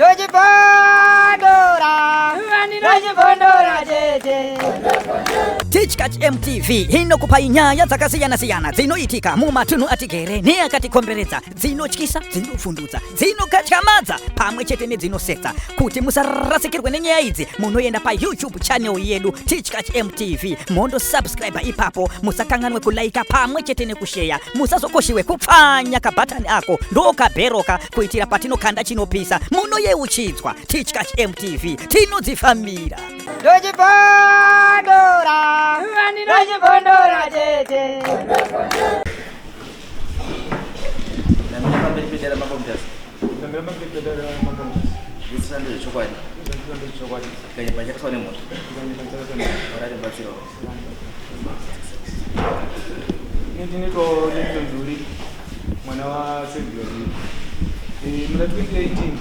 Ndochibondora, ndochibondora chete. Tichkach MTV inokupai nyaya dzakasiyana-siyana dzinoitika mumatunhu atigere neakatikomberedza, dzinotyisa, dzinovhundutsa, dzinokatyamadza pamwe chete nedzinosetsa. Kuti musarasikirwe nenyaya idzi, munoenda paYouTube channel yedu Tichkach MTV mondosubscribe ipapo. Musakanganwe kulaika pamwe chete nekusheya. Musazokoshiwe kupfanya kabhatani ako ndokabheroka kuitira patinokanda chinopisa munoyeuchidzwa. Tichkach MTV tinodzifambira. Ndochibondora, ndochibondora chete. Ndamira pamberi pedare Mambo Mutasa. Ndamira pamberi pedare Mambo Mutasa. Zvese ndezvechokwadi. Zvese ndezvechokwadi. Tikanyepa chakaswa nemhosva. Tikanyepa chakaswa nemhosva. Mwari atibatsirawo. Ini ndinoitwa Linton Duri, mwana waSergio Duri. Muna 2018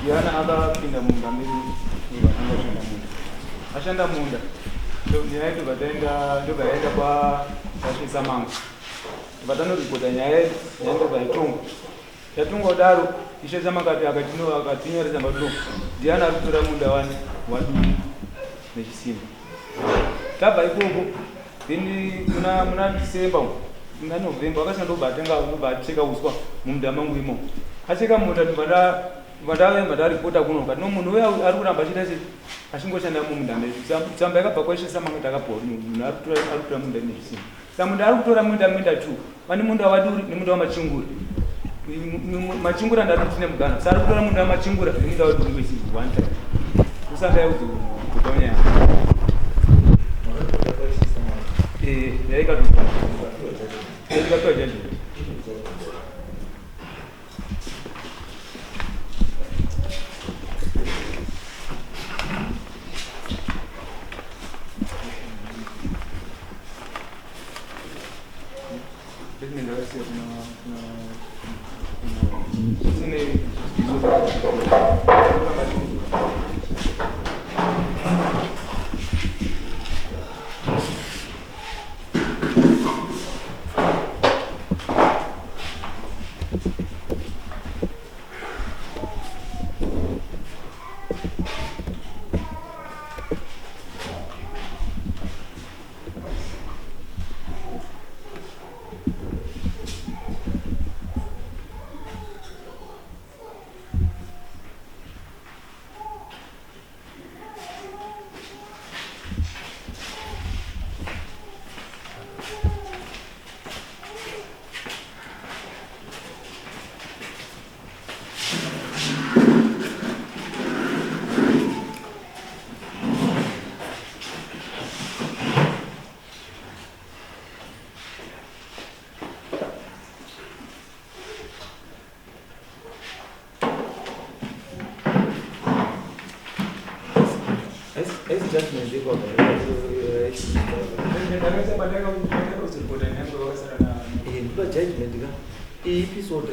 Diana akapinda mumba medu ndobva atanga kushanda munda. Ashanda munda nyaya ndobva taenda ndobva yaenda kwaShe Samanga. Ndobva tanoripota nyaya yedu, nyaya ndobva yatongwa. Yatongwa kudaro Ishe Samanga akatinyoresa tsamba kuti Diana ari kutora munda wani waDuri nechisimba. Tabva ikoko then muna December umu, muna November akasvika ndobva atenga ndobva acheka uswa mumunda mangu imomo. Acheka munda ndobva ndabva ndaripota kuno kati no munhu uya ari kuramba achiita sei achingoshanda mumunda medu. Tsamba yakabva kwaIshe Samanga takapiwa kuti munhu ari kutora munda nezvisimba. Saka munda ari kutora minda 2 pane munda waDuri nemunda waMachingura. Machingura ndati tine mugana. Saka ari kutora munda waMachingura nemunda waDuri wese one time. Usanga yakuzokuta nyaya. Yaikatoa. Yaikatoa judgment. Judgment ka iyi episode.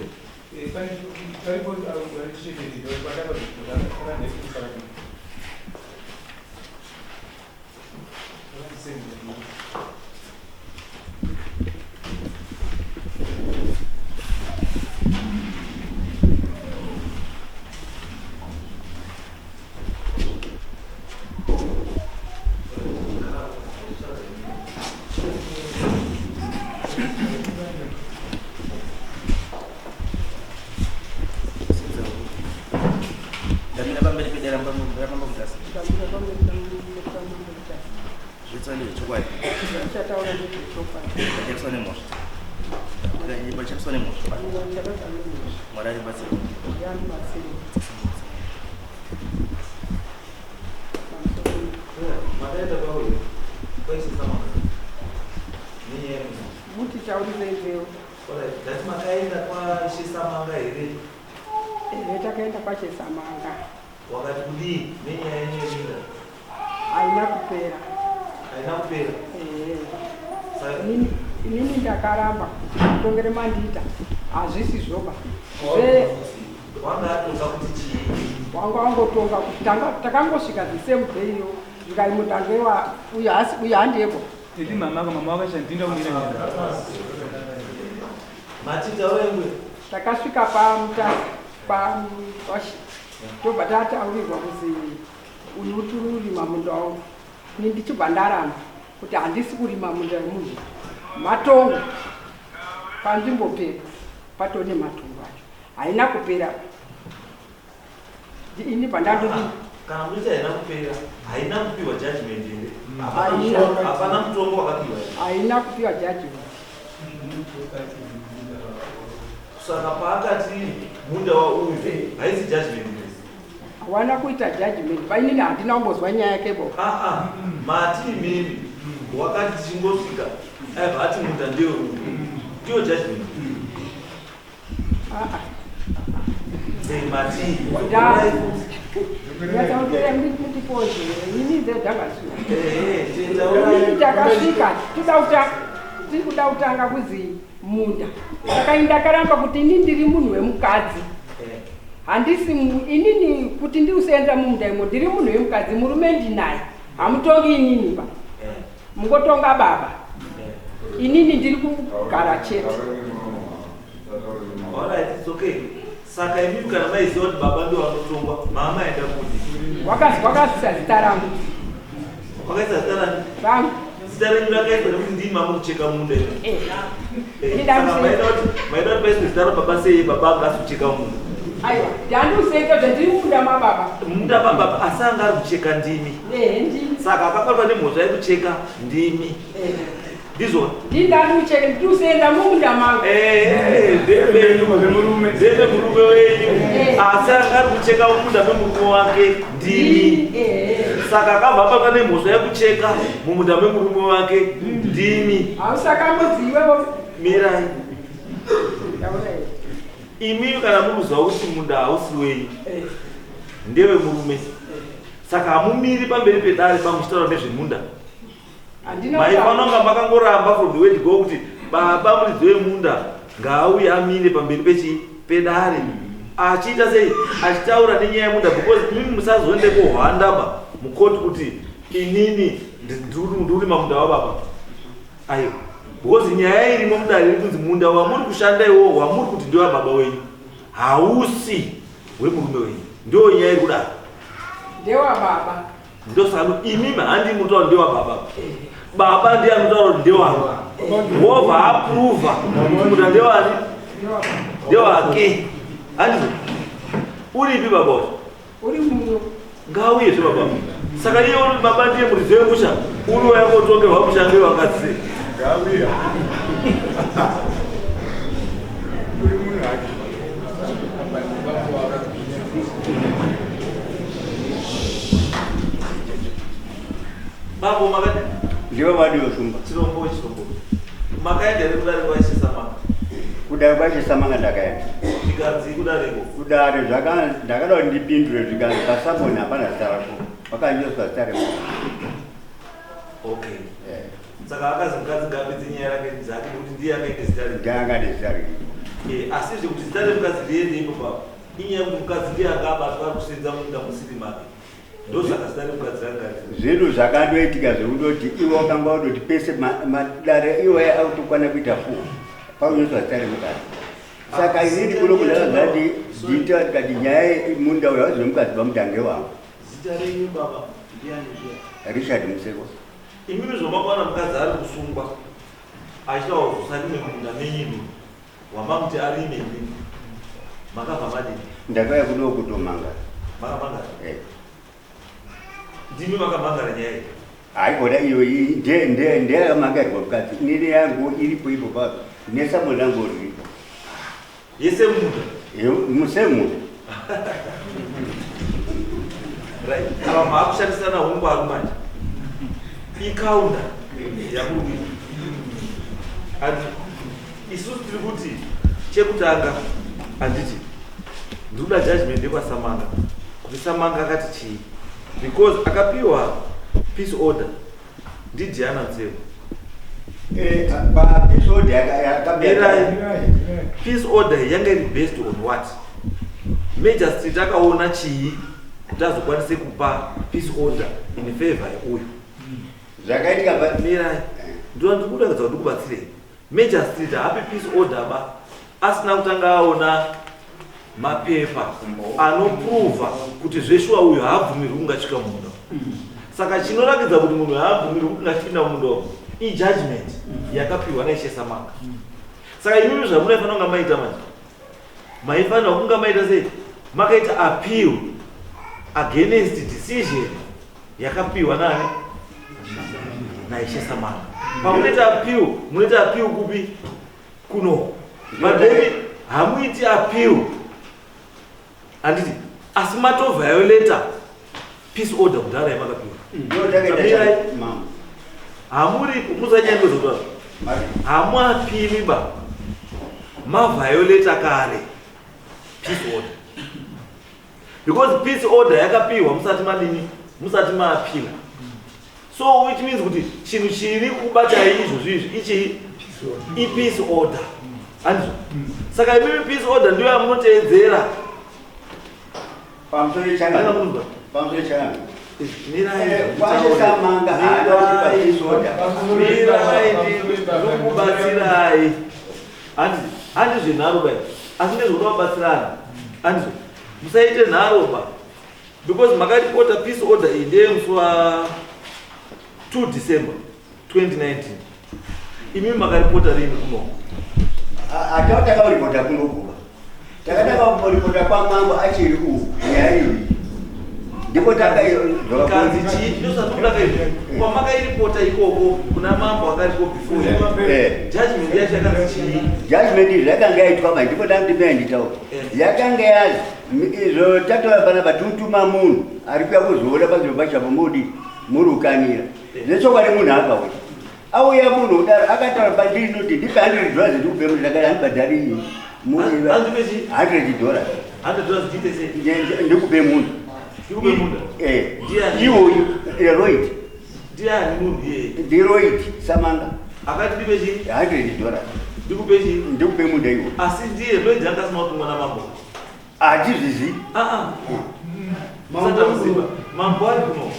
Ndamira pamberi pedare Mambo Mutasa. Zvese ndezvechokwadi. Ndichataura nezvechokwadi. Pachaiswa nemhosva. Pachaiswa nemhosva. Mwari atibatsire. Yandibatsire. Makaenda kwauri kwaIshe Samanga nenyaya yemunda. Mutitaurirei zvewo. Alright, ndati makaenda kwaIshe Samanga here? Ehe, takaenda kwaIshe Samanga. Wakati kudii nenyaya yenyu yeminda? Haina kupera. Haina kupera? Ehe. Inini ndakaramba kuti mutongere mandiita hazvisi zvoba. Wanga atonga kuti chii? Wanga wangotonga kuti takangosvika the same day yo zvikai mundangewa uyu hasi uyu handiyeko. Tete mama mama wakashandinda kumira nyaya. Matita wengwe. Takasvika paMutasa. Kwa tobva tataurirwa kuzi uyu tiri kurima munda wangu. Ini ndichibva ndaramba kuti handisi kurima munda wemunhu. Matongo panzvimbo pedu patone matongo acho haina kupera. Ini pandandodi Kana muchiti haina kupera, haina kupiwa judgment here? Haina. Hapana mutongo wakapiwa here? Haina kupiwa judgment. Saka paakati munda wauyu haisi judgment here? Hawana kuita judgment. Painini handina kumbozwa nyaya yake bo. Aa, mati imimi wakati tichingosvika aibva ati munda ndewe uyu, ndiyo judgment. Aa. Mati. Inini takasvika tiri kuda kutanga kuzi munda, saka ini ndakaramba kuti ini ndiri munhu wemukadzi, handisi inini kuti ndiusenza mumunda imo. Ndiri munhu wemukadzi, murume ndinaye, hamutongi inini ba, mungotonga baba, inini ndiri kugara chete. Alright, it's okay. Saka imimi kana maiziva kuti baba ndo vanotongwa, mama aenda kuti Wakazisa zita rangu. Wakaisa zita rani? Rangu. Zita renyu rakaiswa nekuti ndii mamukucheka munda ino. Eh. Saka maida kuti paiswe zita rababa sei, baba anga asi kucheka munda? Aiwa, ndandiusenza zvandiri munda mababa. Munda mababa, asi anga ari kucheka ndimi. Ehe, ndimi. Saka akabatwa nemhosva yekucheka ndimi, ndizvo? Ndindandiucheke, ndiusenza mumunda mangu. Ndevemurume wenyu, asi anga ari kucheka mumunda memurume wake ndimi. Saka akabva abatwa nemhosva yekucheka mumunda memurume wake ndimi. Hausakamboziwewo. Mirai. Imimi kana muri kuziva kuti munda hausi wenyu, ndewemurume, saka hamumiri pamberi pedare pamuchitaura nezvemunda. Handina. Maifanira kunga makangoramba from the word go kuti baba muridzi wemunda ngaauye amire pamberi pechi pedare achiita sei, achitaura nenyaya yemunda, because imimi musazoende kohwanda ba mukoti kuti inini ndiri munda wababa. Aiwa, because nyaya irimo mudare iri kunzi munda wamuri kushanda iwowo wamuri kuti ndewababa wenyu hausi wemurume wenyu. Ndo nyaya iri kudaro. Ndewababa. Ndosaka imimi handi mutaura ndewababa, baba ndiye anotaura kuti ndewangu, wobva aprova kuti munda ndewani, ndewake. Handizvo? Uripi baba wacho? Uri muno. Ngauyezve baba. Saka iye uri baba ndiye muridzi wemusha, uri wayangotongerwa musha ngewakadzi sei? Ngauya. Uri munhu hake. Baba wakagwinya. Babo, makadi? Ndivo vadiwo Shumba. Chirombo, chirombo. Makaenda here kudare kwaIshe Samanga? Kudare kwaIshe Samanga ndakaenda. Zvikanzi kudareko? Kudare ndakada kuti ndipindure, zvikanzi pasaboni hapana zita rako, wakanyoreswa zita remunhu. Okay, saka akazi mukadzi ngaapedze nyaya yake dzake nekuti ndiye akaite zita riri. Ndianga nezita riri. Asi zvekuti zita remukadzi riende ipo papo inyaya yekuti mukadzi ndiye anga abatwa ari kusenza munda musiri make, ndosaka zita remukadzi ranga riri. Zvinhu zvakandoitika zvekundoti iwe wakanga wadoti pese madare iwe autokwana kuita fu pakunyoreswa zita remukadzi. Saka inini kuno kundakazati ndita ndikati nyaya munda uyu hauzi wemukadzi, pamuda ngewangu. Zita renyu baba ndiani zviya? Richard Museko. Imimi zvomakwana mukadzi ari kusungwa achitaura kuti usarime munda menyinu wamamuti arime, imimi makabva madini? Ndakauya kuno kutomanga. Makamangara? Eh. Ndimi makamangara nyaya iyi? Haikona iyo ndeyakamangirwa mukadzi, inini yangu iripo ipo papo nesamo rangu riripo. Yese munda? Musemunda. Right, ava maakushandisana ungwaru manje, ikaunda yakurwira andi isusu tiri kuti chekutanga, handiti ndikuda judgment yekwaSamanga kuti Samanga akati chii, because akapiwa peace order ndiDiana Nzero. Papeace order. Mirai. Peace order yanga iri based on what? Magistrate akaona chii kuti azokwanise kupa peace order in favor yeuyu? Zvakaitika Mirai, ndinoda ndikuratidza kuti ndikubatsirei. Magistrate haapi peace order ba asina kutanga aona. Mapepa anoprova kuti zveshuwa uyu haabvumirwi kungasvika mumunda. Saka chinorakidza kuti munhu haabvumirwi kuti ngachipinda mumunda umu ijudgment yakapiwa naIshe Samanga. Saka imimi zvamunaifanira kunga maita manje, maifanira kunga maita sei? Makaita appeal against decision yakapiwa nani? NaIshe Samanga. Pamunoita appeal, munoita appeal kupi? Kuno. But then hamuiti appeal, handiti? Asi matoviolata peace order kudhara yamakapiwa. Ndotakaitai mama. Hamuripo, musanyanyozotwa, hamuapili ba, maviolata kare peace order, because peace order yakapiwa musati madini, musati maapila. So which means kuti chinhu chiri kubatai izvozvo izvi ichi ipeace order, handizvo? Saka imimi peace order ndiyo yamunoteedzera. Pamusoro changa. Anga munzwa? Pamusoro changa. Mirai. Kwashe Samanga haana kutipa peace order. Mirai, ndikubatsirai. Handi zvenharo bai, asi ndezvokuda kubatsirana, handizvo? Musaite nharo ba, because makaripota peace order iyi ndeyemusi wa 2 December 2019. Imimi makaripota rini kuno? Hatau takauripota kunokuva, takataka kuripota kwamambo achiri uku nyaya iyoyi, ndipo Kanzi chii? Ndosatikuda kaizvo kwamakairipota ikoko kuna mambo akaripo before you. Judgment yacho yakanzi chii? Judgment izvo yakanga yaitwa mai, ndipo ndandimea nditaura. Yakanga yazi izvo tatora panapa tutuma munhu ari kuya kuzoona panzvimbo pachapo mudi muri kukanira zvechokwadi. Munhu akauya, auya munhu kudaro akataura pandiri noti ndipe $100 ndikupe munhu. Ndakati handibhadhari iyi. Handipe chii? $100. $100 ndiite sei? Ndikupe munhu. Ndikupe munda? Eh. Ndiani? Iwoyu Royd. Ndiani munhu iyeye? NdiRoyd Samanga. Akati ndipe chii? $100. Ndikupe chii? Ndikupe munda iwo. Asi ndiye Lloyd anga asina kutumwa namambo? Hatizvizi. Ah, musatamuziva mambo ari kuno.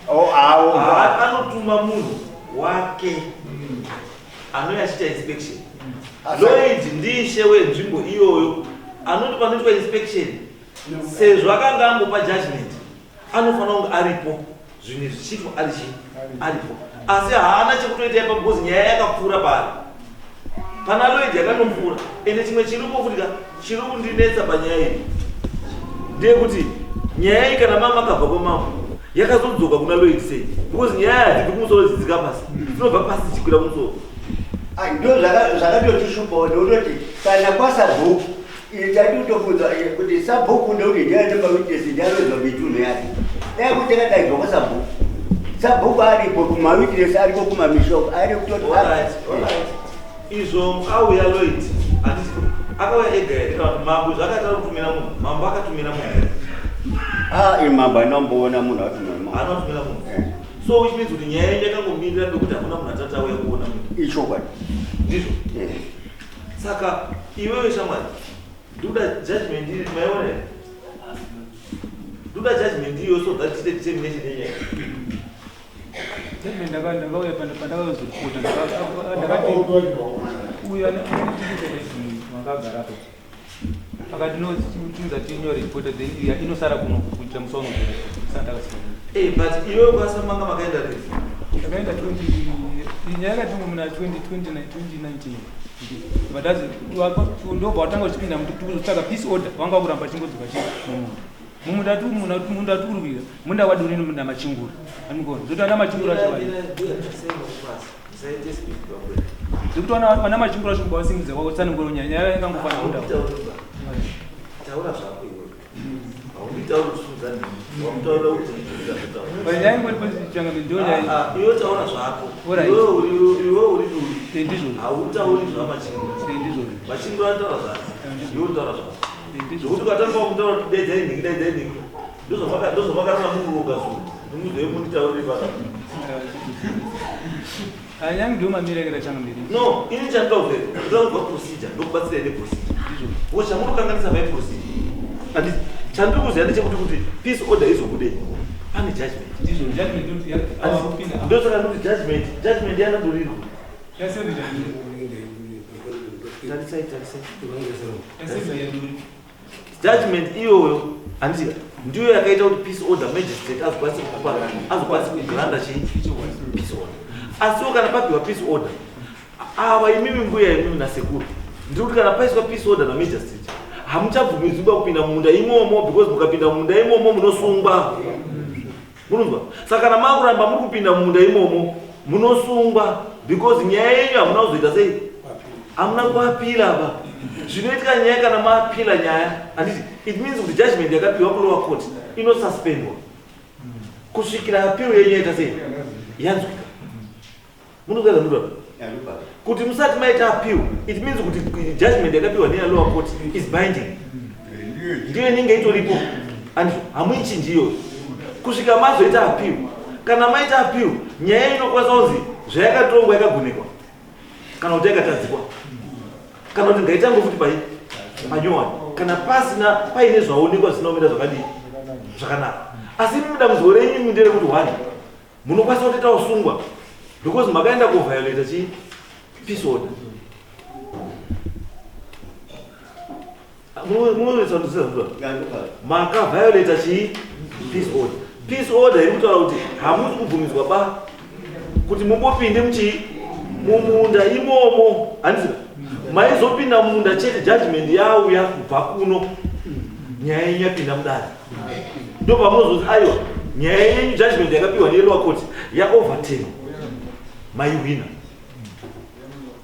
Oh, awo. Ah, anotuma munhu wake anouya achiita inspection. Lloyd ndiishe wenzvimbo iyoyo, anoti panoitwa inspection, sezvo akanga ambopa judgment, anofanira kunge aripo zvinhu izvi zvichiitwa, ari chii, aripo. Asi haana chekutoita ipa because nyaya yakapfuura paari, pana Lloyd yakatopfuura. Ende chimwe chiripo futi ka chiri kundinetsa panyaya iyi ndeyekuti nyaya iyi kana mama akabva kwamambo yakazodzoka kuna Lloyd sei? Because nyaya hadzibvi kumusoro dzidzika pasi, dzinobva pasi dzichikwira kumusoro. Ai, ndo zvakatotishupawo ndokutoti kana kwasabhuku iri tati kutobvunza kuti sabhuku ndekuti ndiane mawitness, ndianoziva mitunhu yake. Dai kuti takadaidzwa kwasabhuku, sabhuku aripo, kumawitness ariko, kumamishoko ari kutoti. Alright. Izvo auya Lloyd, handiti akauya ega here, kana kuti mambo zvakaita kutumira munhu? Mambo akatumira munhu? Ah, imambo anomboona munhu atumira mambo. Anotumira munhu. So which means kuti nyaya yenyu yakangomirira nekuti hakuna munhu atati auya kuona munhu. Ichokwadi. Ndizvo? Eh. Saka iwewe shamwari, ndoda judgment iri, maiona here? Ndoda judgment iyoyo so that tiite determination yenyaya. Judgment ndakauya pandakazoripota, ndakati uyu wakagara apo akati no, tinza tinyore report, then iya inosara kuno kuitira musi waunozora saka ndakasiya. Eh, but iwewe kwasamanga makaenda rini? Ndakaenda 20, nyaya yakatumwa muna 2019, but azi ndobva watanga uchipinda kuzotsvaka peace order, wanga wakuramba chingodzoka chi mumunda mumunda tikurwira munda wadonini, munda machingura anigona zoti ana machingura acho vari zvekuti vana machingura acho kuvasimudza kwakutsanangura nyaya nyaya yakangofanira munda. Taura zvako iwe, haunditauri kusumudza nini, wamutaurira kuti But nyaya ingori changa ndio nyaya. Ah, iwe taura zvako. Alright. Iwe uri duri. Eh, ndizvo. Hautauri zvamachingura. Eh, ndizvo. Machingura anotaura zvako, iwe unotaura zvako. Ndizvo. Zvokuti ukatanga wakutaura kuti daidzai nhingi, daidzai nhingi, ndozvamakarara mururoga zuro nimuzove munditaurire paka. Anyange ndio mamira akaita changa mberi. No, ini chandinoda kuita, ndoda kubva procedure, ndokubatsirai neprocedure. Ndizvo. Because chamunokanganisa vai procedure. Handiti chandiri kuziva ndechekuti kuti peace order izobudei pane judgment. Ndizvo, judgment ndio yakupinda. Ndosaka ndikuti judgment yanadorirwa. Yasevi. Tarisai, tarisai. Yasevi yaduri. Judgment iyoyo handiti ndiyo yakaita kuti peace order magistrate azokwanisa kupa, azokwanisa kugranda chii peace order. Asiwo kana papiwa peace order, ava imimi mbuya imimi nasekuru, ndiri kuti kana paiswa peace order namagistrate, hamuchabvumidzwi kupinda mumunda imomo, because mukapinda mumunda imomo munosungwa. Munonzwa? Saka kana makuramba muri kupinda mumunda imomo, munosungwa, because nyaya yenyu hamuna kuzoita sei, hamuna kuappeala pa. Zvinoitika nyaya, kana maappeala nyaya, handiti it means kuti judgment yakapiwa kulower court inosuspendwa kusvikira appeal yenyu yaita sei, yanzwika. Munozwa zvandiura? Kuti musati maita appeal, it means kuti judgment yakapiwa neya lower court is binding, ndiyo inenge itoripo, and hamuichinji iyoyo kusvika mazoita appeal. Kana maita appeal, nyaya inokwanisa kunzi zvayakatongwa yakagonekwa, kana kuti yakatadzikwa, kana kuti ngaitange futi pai panyowani, kana pasina paine zvaonekwa zvisina kumira zvakadii zvakanaka. Asi imi dambudziko renyu nderekuti, one, munokwanisa kutoita usungwa because makaenda kuviolata chii, peace order. Munoetsa, makaviolata chii, peace order. Peace order iri kutaura kuti hamusi kubvumidzwa ba kuti mumbopinde muchii, mumunda imomo, handiti? Maizopinda mumunda chete judgment yauya kubva kuno, nyaya yenyu yapinda mudare. Ndo pamunozoti aiwa, nyaya yenyu, judgment yakapiwa nelower court yaoverturn, maiwina,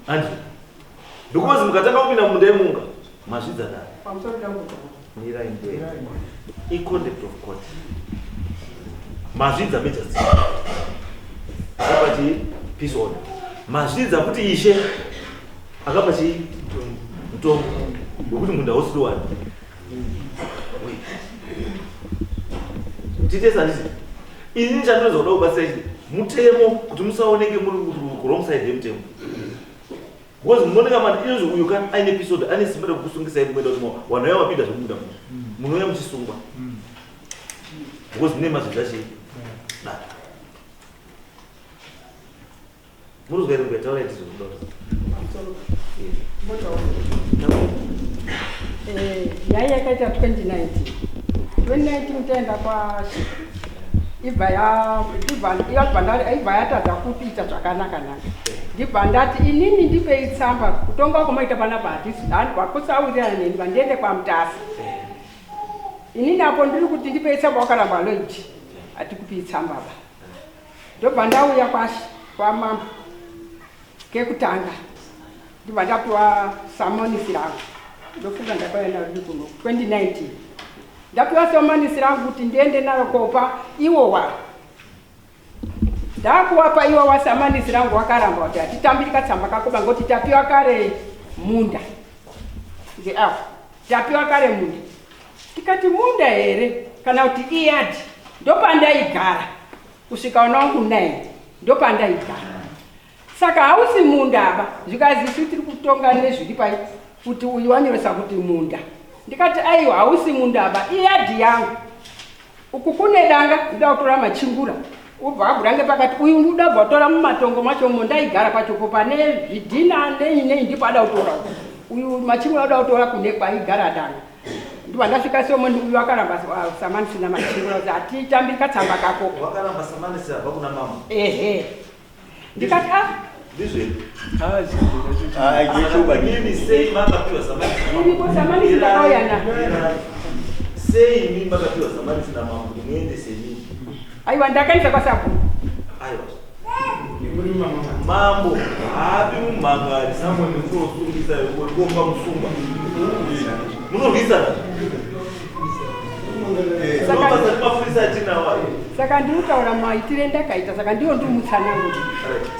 handiti? Because mukatanga kupinda mumunda yemunga mazvidza dare. Pamusoro dambudziko. Mirai mbuya, icontempt of court. Mazvidza magistrate akapa chii, peace order. Mazvidza kuti ishe akapa chii, mutongo wekuti munda hausiri wani. Titesa, handiti? Ini chandinoza kuda kubatsira chii, mutemo, kuti musaoneke muri kuwrong side yemutemo, because munooneka mani izvozvo uyu kana aine peace order, ane simba rekukusungisai. Kuenda kuti vanhu vaya vapinda zvemunda, munouya muchisungwa because mune mazvidza chii dare. Murikuzwa here mbuya? Taura itizokuda. Pamusoro. Mbotaura. Nyaya yakaita 2019, 2019 taenda kwashe, ibva ibva yatadza kuita zvakanaka naka. Ndibva ndati inini ndipei tsamba, kutonga kumaita panapa hatisi wakusawirirana neni, vandiende kwaMutasa. Inini apo ndiri kuti ndipei tsamba, wakaramba Lloyd, hatikupii tsamba ba. Ndobva ndauya kwashe kwamambo kekutanga, ndibva ndapiwa samonisi rangu. Ndofunga ndakauya naro riri kuno 2019. Ndapiwa samonisi rangu kuti ndiende naro kopa iwowa. Ndakuwapa iwowa samanisi rangu, wakaramba kuti hatitambiri katsamba kakoba, ngoti tapiwa kare munda ngeapo, tapiwa kare munda. Tikati munda here kana kuti iyadhi? Ndopandaigara kusvika una wangu 9, ndopandaigara, saka hausi munda aba. Zvikazi isu tiri kutonga nezviri pai kuti uyu wanyoresa kuti munda. Ndikati aiwa, hausi munda aba, iyadhi yangu. Uku kune danga, ndoda kutora machingura, ubva wabvura ngepakati. Uyu ndoda bva kutora mumatongo macho mo ndaigara pachopo, pane zvidhina nei nei, ndipo ada kutora uyu machingura, ada kutora kune kwaigara danga. Ndibva ndasvika somoni, uyu akaramba samanisina machingura kuti hatitambiri katsamba kako. Wakaramba samanisi abva kuna mama? Ehe. Ndikati a Ndizveni. Chokwadi. Mimi sei makapiwa samanisi? Iripo samanisi, ndakauya na Sei imi makapiwa samanisi namambo kuti muendese imini? Aiwa, ndakaisa kwasabhuku. Aiwa, mambo haapi mumhangari samoni munosungisa komba musungwa, munorwisana ndobasa mapurisa atinawo ayo. Saka ndiri kutaura maitire ndakaita, saka ndiyo ndiri mutsananguri.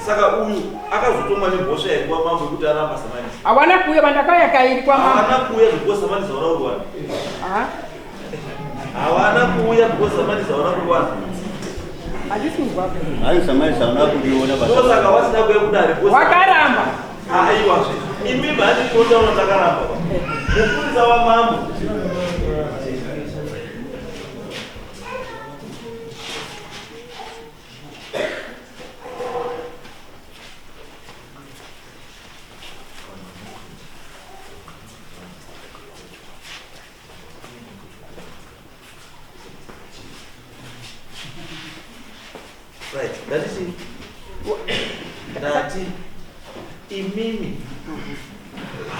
Saka uyu akazotongwa nemhosva here kwamambo yekuti aramba samanisi? Hawana kuuya, vandakauya kairi kwamambo. Havana kuuya because samanisi hawana kurwana? Ah, Havana kuuya because samanisi hawana kurwana? Handisi kuzwa. Hayi, samanisi hauna kuriona. Ndosaka wasina kuuya kudare because Wakaramba. Aiwazve, imi mhani tinotaura takaramba, mupurisa wamambo. Right, ndati ndati imimi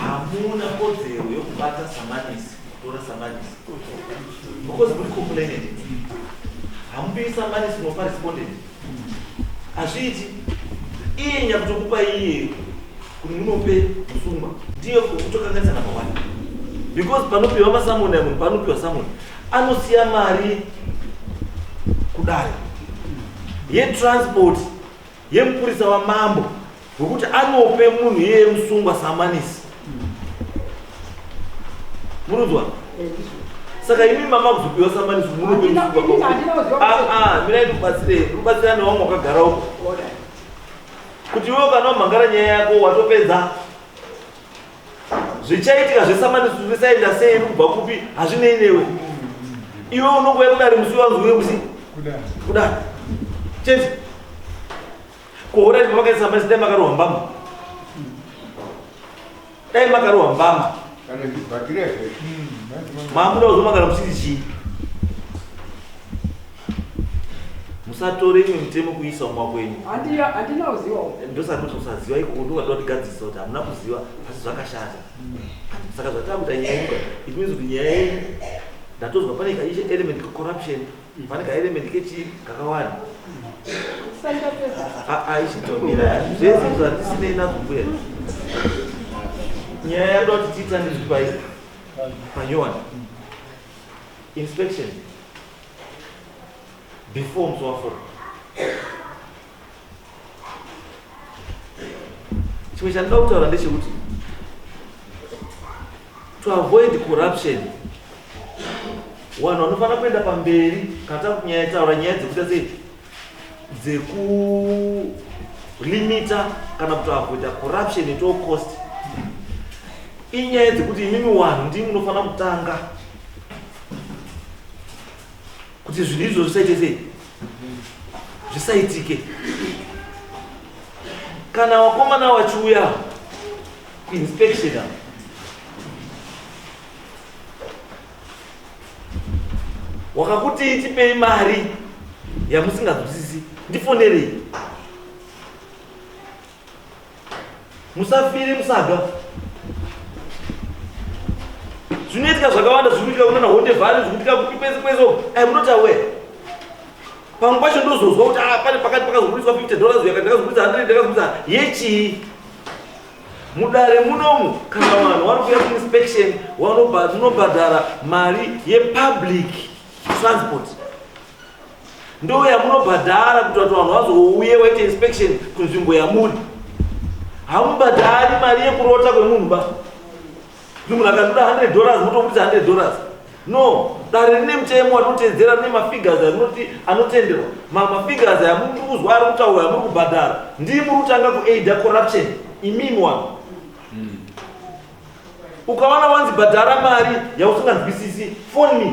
hamuna kodzero yokubata samanisi, kutora samanisi, because muri complainant. Hamupi samanisi, munopa respondent. Hazviiti. Iye nyakutokupa iye kuti munope musungwa ndiye kutokanganisa number one, because panopiwa masamoni munhu, panopiwa samoni anosiya mari kudare yetransport yemupurisa wamambo wekuti anope munhu iyeye musungwa samanisi. Munonzwa? Saka imi mama kuzopiwa samanisi munope Handina- inini handina kuziva musungwa. Ah, mirai ndikubatsirei. Ndikubatsira nevamwe wakagara uko kuti iwe kana wamhangara nyaya yako watopedza, zvichaitika zvesamanisi zvisaenda sei, kubva kupi, hazvinei newe. Iwe unongouya kudare musi wanzi uye kusi kudare chete. Kuhora ndipo makaisa samanisi, dai makarohwa mbama, dai makarohwa mbama. Kana ndibhakire zve. Mamuda kuzomangara muchiti chii? Musatore imwe mitemo kuisa mumako enyu. Handina kuzivawo. Ndosaka kuti usaziva ikoko ndokatoda tigadzirisa kuti hamuna kuziva, asi zvakashata. Saka zvatakuita nyaya yenyika, it means kuti nyaya yenyu ndatozwa pane kaishe element kecorruption, pane kaelement kechii kakawanda. Aichitomira zvese zvatisinei nazvo. Mbuya, nyaya yakuda kuti tiitange zviri pai panyowani, inspection before musi wa4. Chimwe chandinoda kutaura ndechekuti to avoid corruption, vanhu vanofanira kuenda pamberi kana takunyaya nyaya dzekuita sei, dzekulimita kana kutoavoida corruption at all cost, inyaya dzekuti imimi vanhu ndimi munofanira kutanga kuti zvinhu izvo zvisaite sei, zvisaitike. Kana vakomana vachiuya kuinspection apa, wakakuti tipei mari yamusinganzwisisi, ndifonerei. Musafire musaga. Zvinoitika zvakawanda, zviri kuitika kunana Honde Valley, zviri kuitika kupi, kwese kwese uko. Im not aware. Pamwe pacho ndozozwa kuti ah, pane pakati pakazobudiswa $50, yakati ndakazobudisa 100, ndakazobudisa yechii. Mudare munomu, kana vanhu vari kuuya kuinspection, munobhadhara mari yepublic transport, ndo yamunobhadhara kuti vanhu vazouye waite inspection kunzvimbo yamuri. Hamubhadhari mari yekurota kwemunhu ba, kuti munhu akandoda $100 motobudisa $100. No, dare rine mutemo watinotedzera, rine mafigures arinoti anotenderwa. Mafigures aya muri kuzwa ari kutaurwa yamuri kubhadhara, ndii muri kutanga kuaida corruption imimi. Wanhu, ukaona wanzi bhadhara mari yausinganzwisisi, phone me.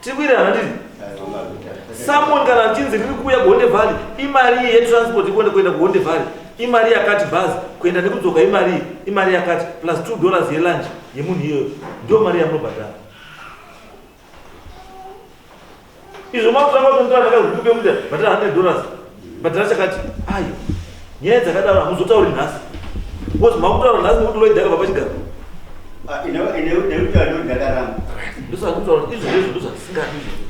Tiri kuirana ndiri summon kana chinzi riri kuuya kuHonde Valley, imari iyi yetransport ikuenda kuenda kuHonde Valley, imari yakati, bhazi kuenda nekudzoka imari iyi, imari yakati, plus $2 yelunch yemunhu iyoyo, ndio mari yamunobhadhara. Izvo makutanga kutontora ndakakupe muda bhadhara $100, bhadhara chakati. Ayo nyaya dzakadaro hamuzotauri nhasi, because makutaura nhasi nekuti Lloyd akabva pachigaro. Nekuti ndakaramba. Ndosaka kutaura kuti izvo ndezvo ndozvatisingadi izvozvo.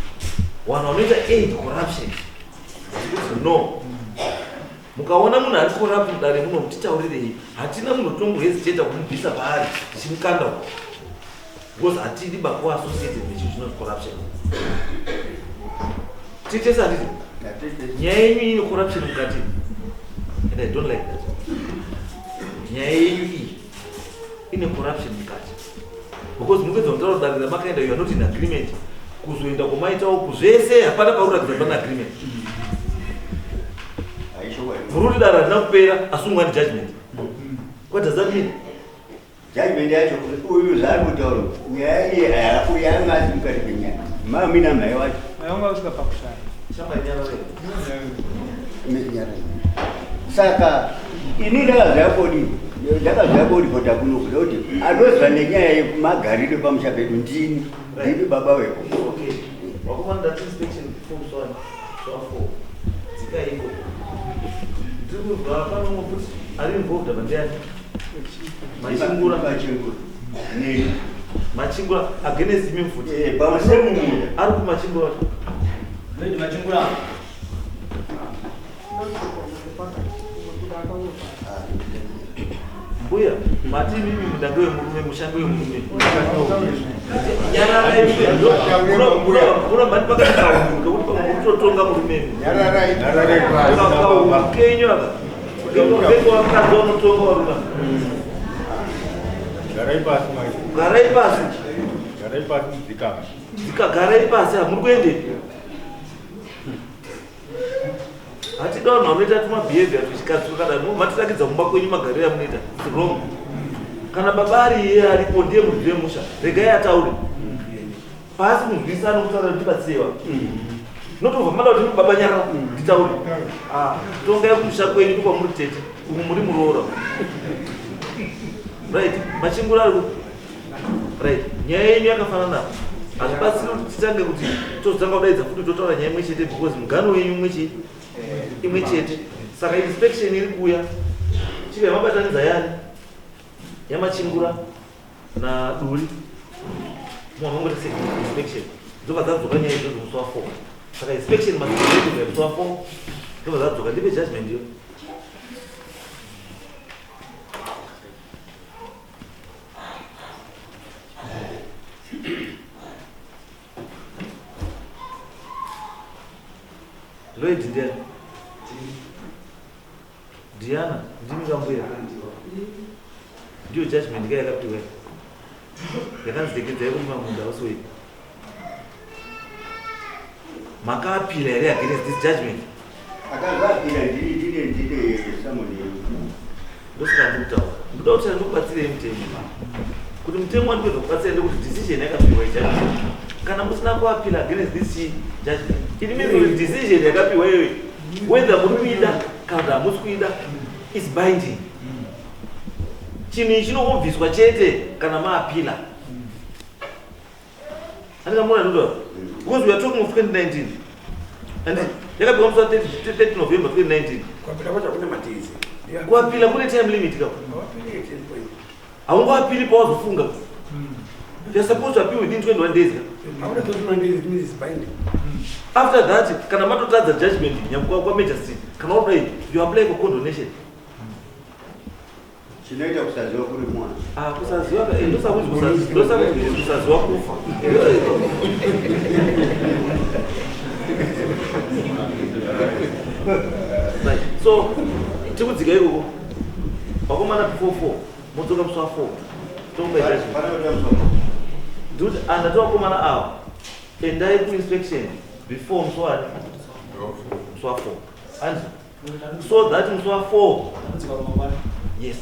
Vanhu vanoita aid corruption, kuti no, mukaona munhu ari corrupt mudare muno, mutitaurirei. Hatina munhu tinombohesitata kumubvisa paari tichimukanda uko, because hatidi bakuva associated nechinhu chinonzi corruption. Titese handiti nyaya yenyu ine corruption mukati, and I don't like that. Nyaya yenyu iyi ine corruption mukati, because mupedza kutaura dare ramakaenda, you are not in agreement. Kuzoenda kumaitawo kuzvese, hapana pakuratidza pane agreement. Muri kuti dare harina kupera, asi ungwani judgment, what does that mean? Judgment yacho, uyu zvaari kutaura, nyaya iyi uyu anga asi mukati penyaya mamina mai wacho. Mai usvika pakushaya. Saka ini ndakazouya kodi, ndakazouya koripota kuno kuda kuti anoziva nenyaya yemagariro pamusha pedu ndini baba wepo. Okay. Vakomana ndati inspection before musi wani musi wa 4 dzikai ikoko. Ndiri kubva pano umwe futi ari involved apa ndiani? Machingura. Machingura. Neni. Machingura against imi futi. Eh, pamusemumunda. Ari kumachingura. Lady Machingura. Mbuya, mati imimi munda ndewemurume, musha ndewemurume. Nyararai mbuya. Muramba ndipakati kaunhu kekuti pamwe muri kutotonga murume imi. Kaunhu kenyu aka. Veko vakadzi vanotonga varume. Garai pasi mai. Garai pasi. Garai pasi mudzikama. Dzika garai pasi hamuri kuendepi. Hatida vanhu vanoita tuma behavior twechikadzi twakadai. Matirakidza kumba kwenyu magariro amunoita. It's wrong. Kana baba ari iye aripo ndiye muridzi wemusha. Regai ataure. Paasi kunzwisisa anokutaura kuti ndibatsirewa. Notobva mada kuti baba nyarara nditaure. Ah, tongai kumusha kwenyu ndokwamuri tete. Umu muri muroora. Right, machingura ari kupi? Right, nyaya yenyu yakafanana. Hazvibatsiri kuti titange kuti tozotanga kudaidza futi totaura nyaya imwe chete because mugano wenyu imwe chete. Imwe chete. Saka inspection iri kuuya. Chive yamabatanidza yani? Yamachingura naDuri. Mumwe mangoti se inspection. Dzobva dzadzoka nyaya idzodzo musi wa 4. Saka inspection must be ready by musi wa 4. Dzobva dzadzoka ndipe judgment iyo. Lloyd ndiani? Diana, ndimi kambuya. Ndiyo judgment ka yakapiwa. Yakanzi regedzai kurima munda usi wenyu. Makaapira here against this judgment? Akazvapira ndini ndine ndine samoni Ndosaka ndiri kutaura. Ndoda kuti ndikubatsirei mutemo. Kuti mutemo wandikuedza kubatsira ndekuti decision yakapiwa judgment. Kana musina kuapira against this judgment, it means kuti decision yakapiwa iyoyo whether muri kuida kana kuti hamusi kuida is binding. Chinhu ichi chinongobviswa chete kana maapila. Andika mona ndoda. Because we are talking of 2019. And yakapiwa musi wa 30 November 2019. Kuapila kwacho hakuna matizi. Kuapila kune time limit ka. Hawapili 18 point. Haungoapili pawazofunga. You are supposed to appeal within 21 days. ka. Hakuna 21 days, it means it's binding. After that, kana matotadza judgment nyamukwa kwa magistrate, kana wadai, you apply for condonation. Chinoita kusaziva kuri mwana. Ah, kusaziva ka, eh, ndosakuti kusaziva, ndosakuti kusaziva kufa. Right. So, tikudzika ikoko. Vakomana before 4, modzoka musi wa 4. Tomupa judgment. Pana kuti musoro. Ndikuti andati vakomana ava, endai kuinspection before musi wa musi wa 4. And so that musi wa 4 yes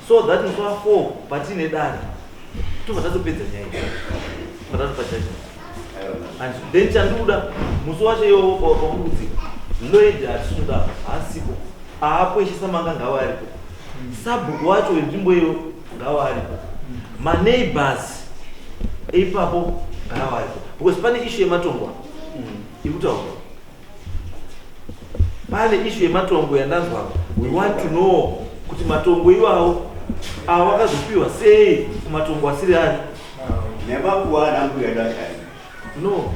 so that musi wa 4 patine dare tobva tatopedza nyaya iyi tobva tatopa judgment and then chandikuda musi wacho iwowo pauri kudzika Lloyd hatisunda haasiko aakweshesa manga ngawa aripo sabhuku wacho wenzvimbo iyo ngawa aripo maneighbors eipapo ngawa aripo because pane issue yematongo iri kutaurwa pane issue yematongo yandanzwa we want to know kuti matongo iwawo awa akazopiwa sei kumatongo asiri ari Nemakuwa ana mbuya dashai. no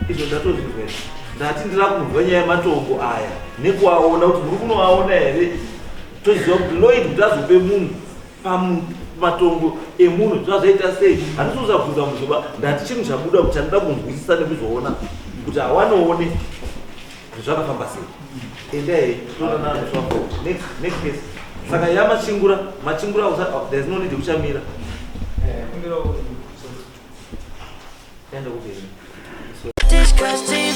izvo ndatozvinzwa izvi ndati ndira kunzwa nyaya yematongo aya nekuaona kuti muri kunoaona here toziva kuti Lloyd kuti azope munhu pamatongo emunhu zvazvaita sei handisi kuzabvunza muzoba ndati chinhu chabuda kuti chandida kunzwisisa nekuzoona kuti hawanoone kuti zvakafamba sei endai toonana musi wa 4 next next case saka yamachingura machingura there's no need yekuchamira Kumbira enda kupeni Disgusting.